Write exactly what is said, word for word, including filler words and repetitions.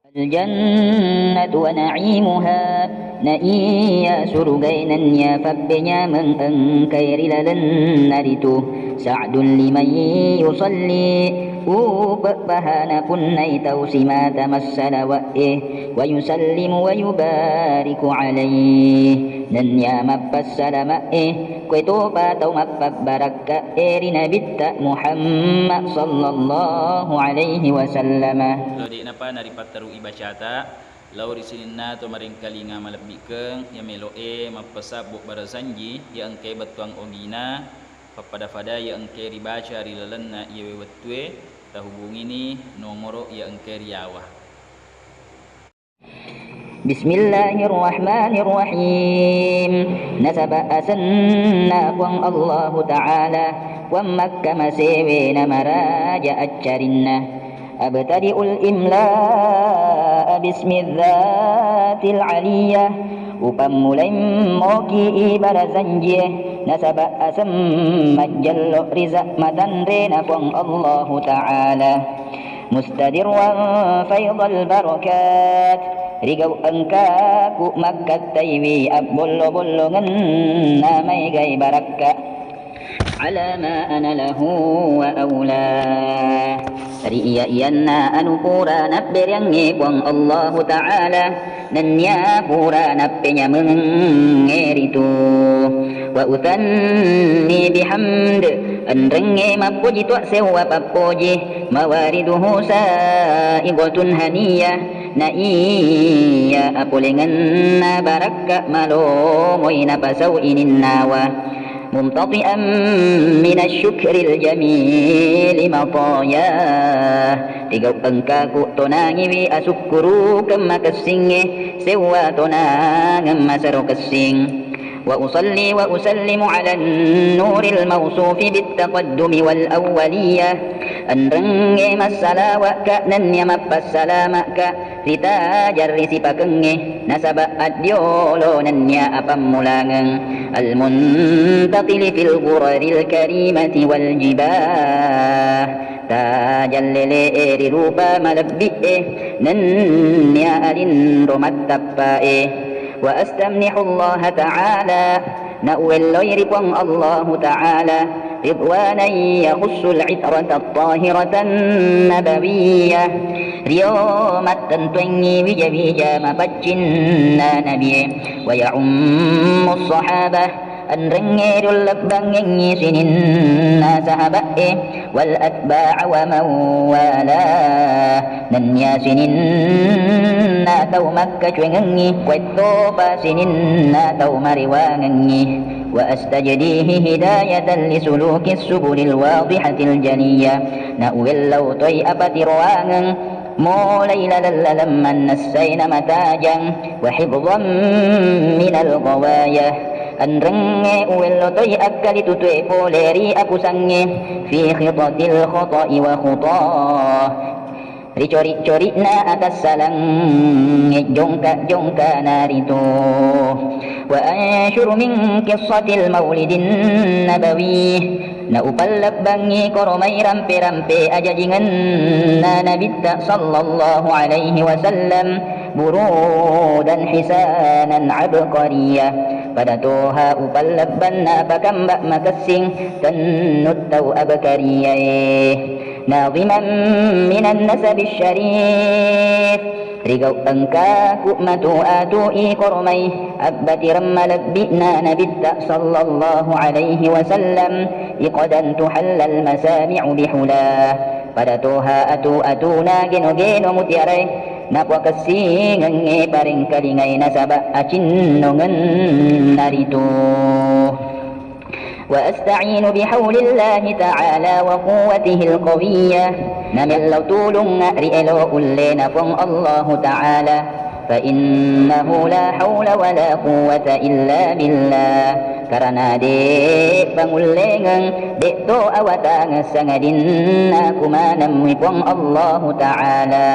Al-jannatu wa na'imuha, na iya surugae nennia fabbenyameng engkae ri lalenna ritu. Sa'dun liman yusalli, upeppahana punnai tau simata massalawa'e, wa yusallimu wa yubariku alaih, nennia mappassalama'e, koe topa tau mappabbarakka e ri Nabitta Muhammad sallallahu alaihi wasallam. Lo de'napa naripatterui bacata, lao ri sininna to marengkalinga malebbikkeng, iya melo'e mappasabbu barasanji, iya engkae bettuang ogina, pappada-pada iya engkae ribaca ri lalenna iyawe wettue, tahubungini nomoro iya engkae riyawa. Bismillahirrahmanirrahim. Nasaba asenna Puang Allahu Ta'ala, Puang makkamasewe namaraja accarinna. Abtadi'ul imla'a bismidzatil aliyah. Upammulai moki ibarasanjie, nasaba aseng majjello ri zat matanrena Puang Allahu Ta'ala. Mustadirwan faidal barakat, rigau engkaku makkattaiwi abbollo-bollongenna maegai barakka. Ala ma ana lahu wa aula. Ri iya-iyanna anu pura nabbereangnge Puang Allahu Ta'ala, nennia pura nappenyamengnge ritu. Wa uthanni bihamd, enrengnge mappoji to sewwa pappoji, mawariduhu sa'iqatun haniyah, na iya apolengenna barakka malomoi napasau ininnawa. Mumtati'an minasy syukril jamili matayah, tigau engkaku tonangiwi asukkurukeng makessingnge, sewwa tonangeng masero kessing. Wa usalli wa usallimu ala nuril mausufi bit taqaddumi wal awwaliyah. Enrengnge massalawa'ka nennia mappassalama'ka ri tajang ri sipakengnge, nasaba addiolo nennia apammulangeng. Al-muntaqili fil ghuraril karimati wal jibah. Tajang lele'e ri rupa malebbi'e, nennia alinro mattappa'e. Wa astamnihullaha ta'ala, na uwelloi ri Puang Allahu Ta'ala, ridwanan yakhussul itrata tahiratan nabawiyah. Rio mattentuengngi wija-wija mapaccinna nabie, wa ya'ummus sahabah, enrengnge riullebbangengngi sininna sahaba'e, wal atba'a wa man walah, nennia sininna tau makkacuengengngi, kuettopa sininna tau marewangengngi. Wa astajdihi hidayatan li sulukis subulil wadihatil jaliyah. Na uwellau toi apatiroangeng, molai laleng-laleng mannessai namatajang, wa hifdhan minal ghawayah. Enrengnge uwello toi akkalitutu'e pole ri akusangnge, fi khitatil khata'i wa khutah, ri cori'-cori'na atassalangnge jongka-jongkana ritu. Wa ansyuru min qissatil maulidin nabawi. Na upallebbangngi koromai rampe-rampe ajajingenna Nabitta sallallahu alaihi wasallam, burudan hisanan abqariyah. Pada toha upallebbanna pakamba makessing tennut tau abqariyae. Nadhiman minan nasabis syarif. Rigau engkaku matu atu'i koromai abbatireng malebbi'na Nabitta sallallahu alaihi wasallam, iqadan tuhallal masami'u bihulah. Pada toha atu-atuna geno-geno mutiarae, napuakessingengnge parengkalingae nasaba acinnongenna ritu. Wa asta'inu bihaulillahi ta'ala wa quwwatihil qawiyyah. Namellau tulungnga ri elo ullena Puang Allahu Ta'ala. Fa innahu la haula wa la quwwata illa billah. Karena de' pangullengeng, de' to awatangeng sangadinna kumanemmui Puang Allahu Ta'ala.